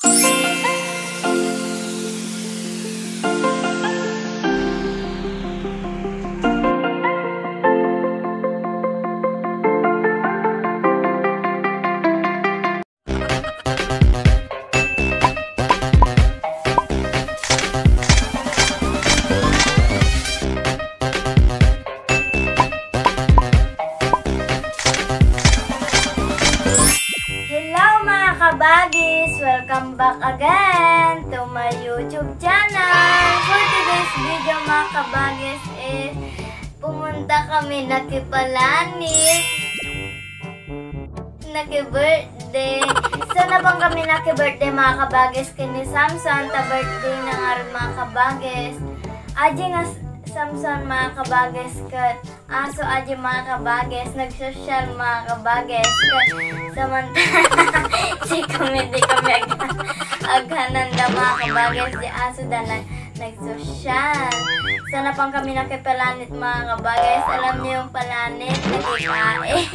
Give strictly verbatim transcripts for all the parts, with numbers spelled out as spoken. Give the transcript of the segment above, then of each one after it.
Hello, mga kabagis! Welcome back again to my YouTube channel. For today's video, mga kabagis, is pumunta kami nakipalanit. Naki-birthday. So, napan kami naki-birthday, mga kabagis, ken ni Samson, ta birthday na nga rin, mga kabagis. Aji nga s-, Samson, mga kabagis, ket aso aji, mga kabagis, nagsosyal, mga kabagis, ket samantala, si kami, di kami ag-, aghananda, mga kabagis, di aso da na nagsosyal. So, napan kami nakipalanit, mga kabagis. Alam niyo yung palanit, nakikain.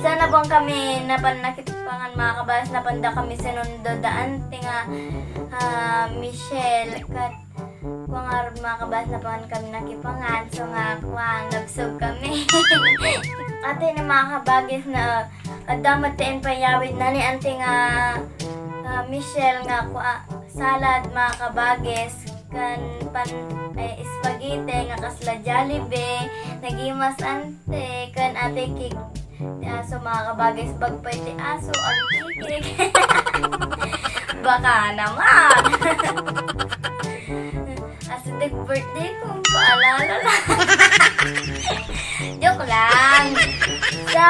So, napan kami, napan nakipangan, mga kabagis, napanda kami sinundo da anti nga, ah, Michelle. Kat, kua nga ron, mga kabagis, napan kami nakipangan. So nga, kua, nabsog kami. Ati ni, mga kabagis, na, adda met ti impayawidna ni anti nga, ah, Michelle nga, kua, salad, mga kabagis, ken pan-, ay, spaghetti nga kasla Jollibee, nagimas anti, ken ati cake. Ti aso, mga kabagis, bagpay ti aso, agkikik. Baka naman. Aso, dek birthday ko, paalala lang. Joke lang. So,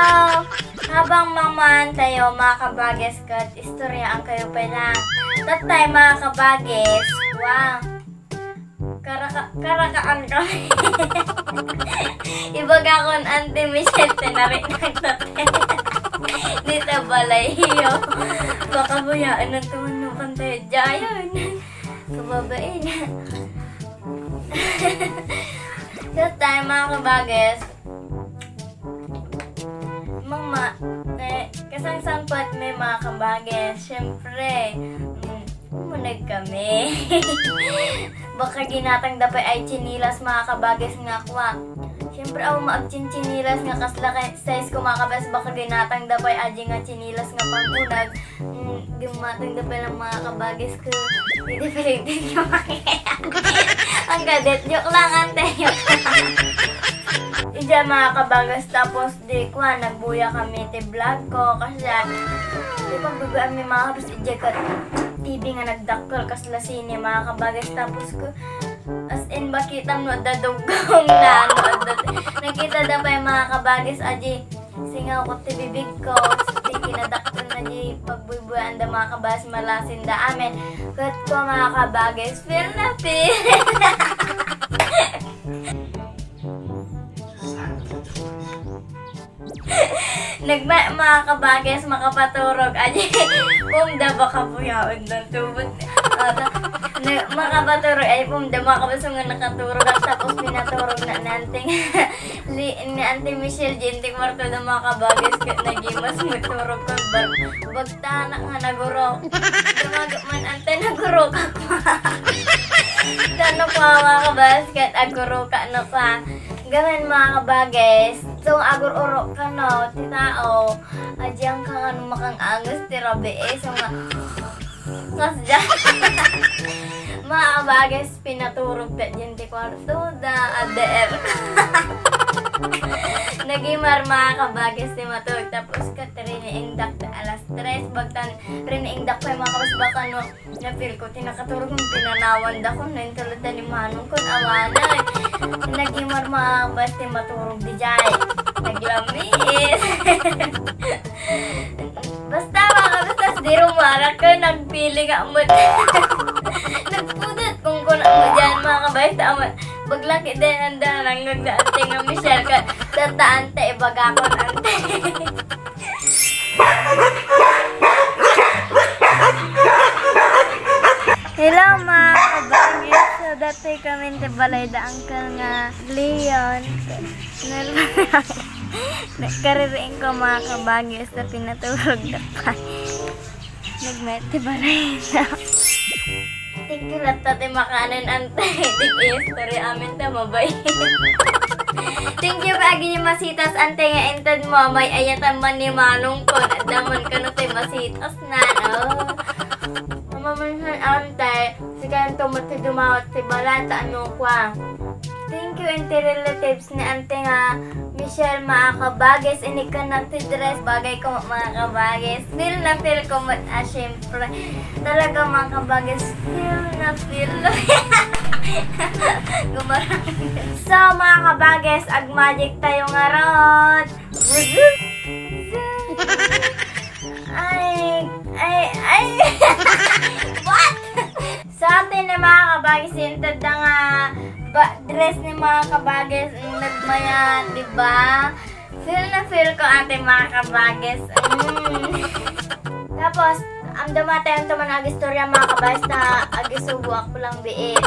habang mamantayo, mga kabagis, ket istoryaan kayo pay lang. Tattay, mga kabagis, wow. Karaka-, karakaan kami. Ibaga kon Auntie Michelle, tinarik ng tattay. Dito balay, iyo. Baka bayaan ng tuwan ng pantay. Diyan. Kababain. So, tayo, mga kabagis. Mama, eh, kasangsampot mi, mga kabagis. Siyempre, mm, umuneg kami. Baka ginatang da pay ay chinilas, mga kabagis, nga kua. Siyempre, awan maagchinchinilas nga kasla kay size ko, mga kabagis. Baka ginatang da pay aji nga chinilas nga pangunag. Mm, gimatang da pay lang, mga kabagis, ko. Hindi pwede yung ang gadet. Joke lang, ante. Joke lang. Ija, mga kabagis, tapos di kua, nagbuya kami ti vlog ko. Kasi, di pagbubuyan mi, mga kabagis, ija ka T V nga nagdakkel, kasla sine, mga kabagis. Tapos ko, as in, bakitam no adda dugong na, no adda, nakita da pay, mga kabagis, aji, singaw ko ti bibig ko, ti kinadakkel na di pagbuybuyan da, mga kabagis, malasin da amin. Ket ko, mga kabagis, feel na feel. Nagma-, mga kabagis, makapaturog. Aji, pumda baka buyaon ng tubod. Ah, ta-, na-, makapaturog. Ay, pumda, mga kabagis, nga nakaturog. At tapos pinaturog na ni Auntie. Li-, ni Auntie Michelle, diyan ti kwarto na, mga kabagis, ket nagimas, magturog ko. Bag-, bagtanak nga nagurok. Dumagap man, Ante, nagurok ako. Dano ko, mga kabagis, ket agurok ka na pa. Gamin, mga kabagis, so, agur-urok ka, no, ti tao, agyang ka nga no makang-angus ti rabii, so nga, kasdiay. Mga kabagis, pinaturog ta diyan ti kwarto da, A D R. Nagimar, mga kabagis, ti maturog, tapos ket riniingdak ta alas tres, bagtan riniingdak pay, mga kabagis, baka no, na-feel ko, ti nakaturog, pinanawan da ko, naintuloy ta ni Manong ko, awanay. Nagimar, mga kabagis, ti maturog di jay. Naglamiis. Basta, mga kabagis, di rumarak ka, nagpiling ka mo. Nagpudot kung kuna mo dyan, mga kabagis, ta amat. Baglaki din, anda, nanggag da, Ante nga Michelle, ka, tata, Ante, ibaga ko, Ante. Hello, mga kabagis. So, dati kami ti balay da Uncle nga Leon. Nagkaririing ko, mga kabagis, sa pinaturog na pa. Nagmet ti barayna. Thank you latta ti makanen, ante. Di istorya amin ta mabait. Thank you, agi ni Masitas, ante, nga inted mo. May ayatan man ni Manong ko. Adda man kano ti Masitas na, no? Mamamanhan, ante. Sikanto mo ti dumawat ti balata, ano kwa. Thank you, ante, relatives ni ante nga Michelle, mga kabagis, inikkan ti dress. Bagay ko, mga kabagis. Feel na feel ko met, ah, syempre. Talaga, mga kabagis, feel na feel. Gumara. So, mga kabagis, ag-magic tayo ngarud. Ay, ay, ay. What? So, ante ni, mga kabagis, inted da nga ba, dress ni, mga kabagis, nagmaya, di ba? Feel na feel ko, ante, mga kabagis. Mm. Tapos, amda matayon to man agistorya, mga kabagis, ta agisubo ako lang biit.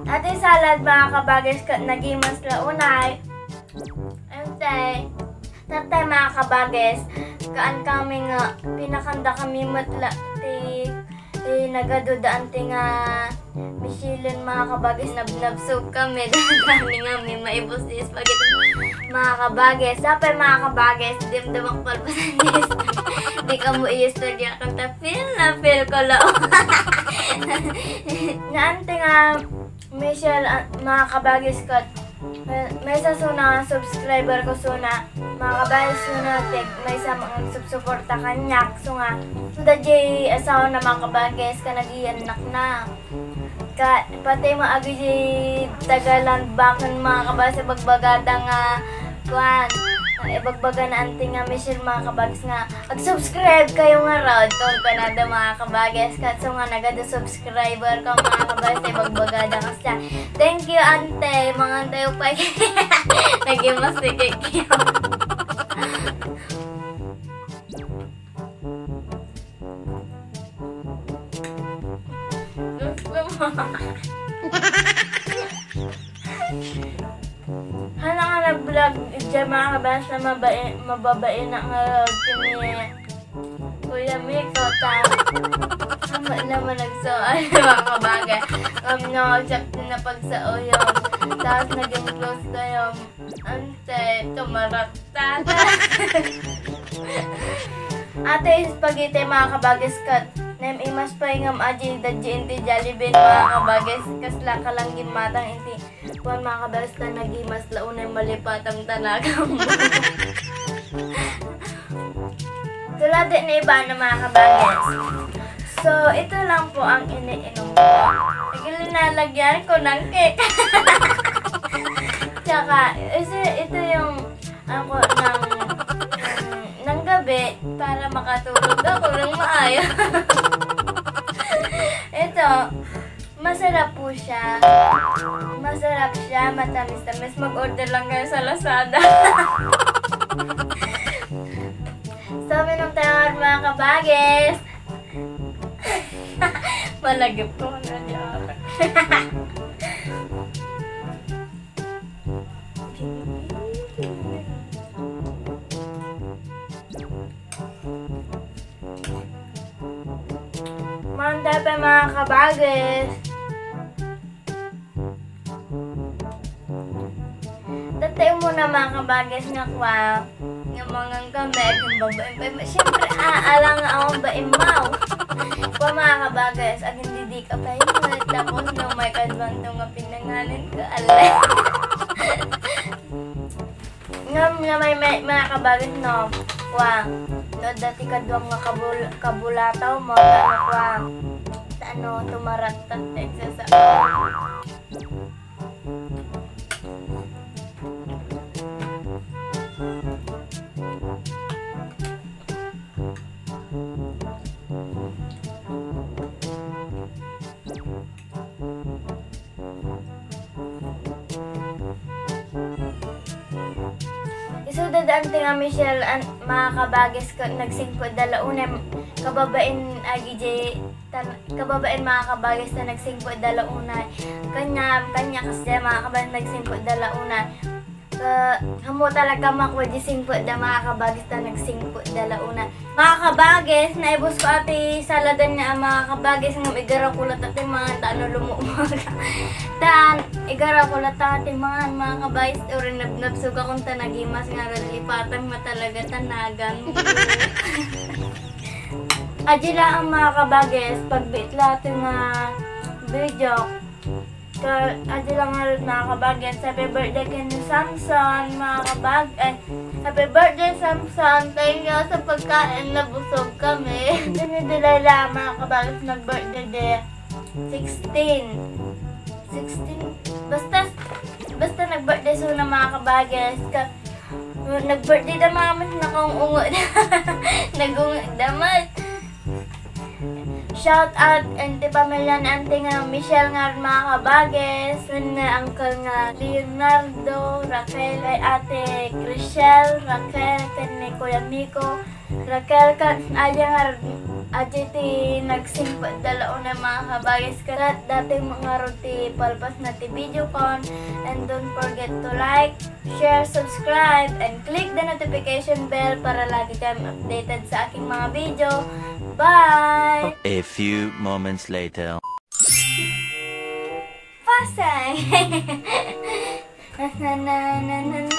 Ati salad, mga kabagis, ket nagimas la unay. Ante, tatay, mga kabagis, kaan kami nga pinakanda kami met la ti, ti nagaduda, ante, nga Michelin, mga kabagis, nabnabsog kami. Dami nga may maibus ti spaghetti. Mga kabagis, sapay, mga kabagis, dimdumak palpasan yes. Di ka mo i-istorya kanta. Feel na feel ko, lo. Naante nga, Michelle, ah, mga kabagis, ket may, maysa suna nga subscriber ko suna, mga kabagis, suna, ket maysa nga agsubsuporta kaniak, so nga, so da jay asawana, mga kabagis, ket nagiyannak na. Ket pati mo agi jay taga-Landbacken, mga kabagis, ibagbagada nga, kuan, ibagbagana, ante, nga Michelle, mga kabagis, nga, "Ag-subscribe kayo ngarud," kung kunada, mga kabagis. Ket so nga nagadu subscriber ko, mga kabagis, ibagbagada kasla. Thank you, ante. Mangan tayo pa. Naging mas tikikyo. Gusto mo. Hala nga nag-vlog, ija, mga kabagis, na mabai-, mababain na nga kini Kuya Miko, ta. Tama naman nagsuot, mga kabagis. Ngam no, siya na pagsuot yun. Tapos naging close ko yung, ante, tumarak. Ate, spaghetti, mga kabagis, ket nem imas pay ngam aji dadji inti Jollibee, mga kabagis, kasla kalang gimatang inti. Kuan, mga kabagis, ta nagimas la unay malipatang tanagam. Tulad din ni iba na, mga kabagis. So, ito lang po ang iniinom ko. Naglinalagyan ko ng cake. Tsaka, ito, ito yung ako ng, ng, ng gabi para makatulog ako ng maayos. Ito, masarap po siya. Masarap siya, matamis-tamis. Mag-order lang kayo sa Lazada. So, minom tayo, mga kabagis. Malagip ko na niya. Mantap pa, mga kabagis. Dati mo na, mga kabagis, nga kwa, nga mangan kami, ang babaeng pa, siyempre, ah, alang nga akong baing mau. Kwa, mga kabagis, agin didi ka pa yun, tapos no, may kadwanto nga pinanganin ko, ala. Ngam nga may, may, mga kabagis, no, kwa, no, dati kaduam nga kabul-, kabulataw mo, ano, kwa, ano, tumaraktak, nagsasao. Isu da daan ti nga Michelle, an-, mga kabagis ko, nagsingko da la unay kababain agi jay Kababain, mga kabagis, ta nagsingput da la unay. Kanya, kanya kasi, mga kabagis, nagsingput da la unay. Ka-, hamo talaga makuha di singput da, mga kabagis, ta nagsingput da la unay. Mga kabagis, naibus ko ati saladan niya, mga kabagis, ngam igaraw ko la ta ti mangan, ta no lumumaga. Tan, igaraw ko la ta ti mangan, mga kabagis, uray nabnabsog akon ta nagimas nga lipatan mo talaga, tanagan mo. Adi la, mga kabagis, pagbiit la ti nga video. Ka-, adi la ngarud, mga kabagis, happy birthday ken ni Samson, mga kabag-, ay, happy birthday, Samson. Thank you sa pagkain, nabusog kami. Dini di Laila, mga kabagis, nag-birthday di sixteen. Sixteen. Basta, basta nag-birthday suna, mga kabagis. Ka-, nag-birthday da, mga mas nakaungungo. Nagungo da, mas. Shout out iti pamilya ni Auntie nga Michelle nga, mga kabagis, ken ni Uncle nga Leonardo, Raquel, kay Ate Chriselle, Raquel, ken ni Kuya Miko, Raquel, ken aya nga adi ti nagsingput da la unay, mga kabagis, ket daytoy ngarud ti palpasna ti video kon, and don't forget to like, share, subscribe, and click the notification bell para lagi kayong updated sa aking mga video. Bye! A few moments later. Pasay! Na, na, na, na, na.